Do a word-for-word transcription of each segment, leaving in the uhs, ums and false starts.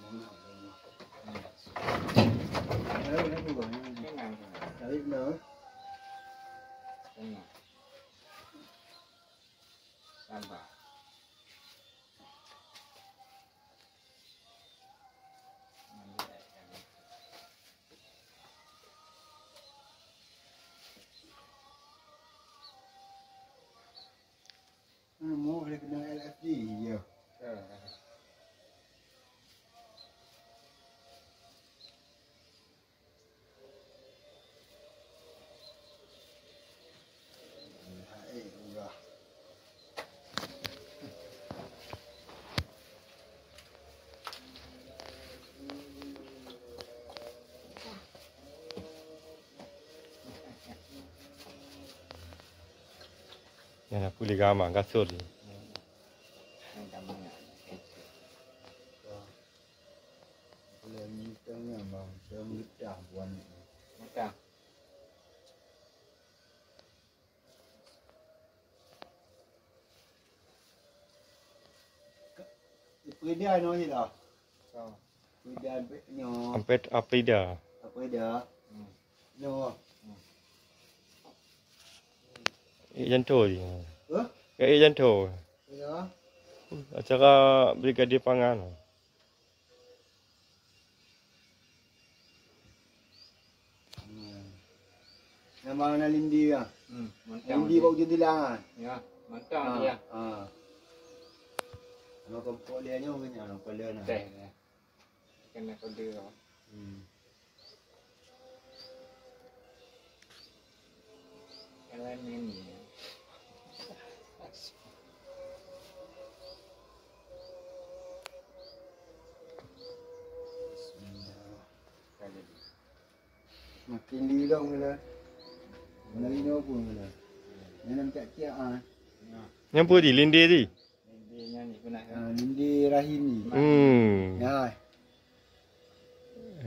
Tenang, tenang. Tenang. Sabar. Mau ada kena L F D ya. Nyan aku lé gama gasut. Bukan. Peurida nyoe cit dah. Peurida nyoe. Ampet Aprida. Aprida. Hmm. Nyoe. Hmm. Eh, janto je. Hah? Eh, janto. Ya. Acara Brigadir Pangan. Hmm. Nama na Lindi ya? Hmm, mantap. Lindi bak ujung tilang ah. Ya, mantap dia. Ah. Nama kompok dia nyoe kan, nama kepala nah. Teh, ya. Kena kode. Hmm. L M N ya. Makin dilong lah. Mulai ni pun lah. Dalam tak tiap ah. Nyang pun di Lindi di. Lindi nyan ni pernah. Ah, Lindi Rahim ni. Hmm. Ya.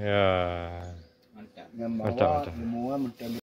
Ya. Mantap. Yang mantap, bawah mantap. Semua macam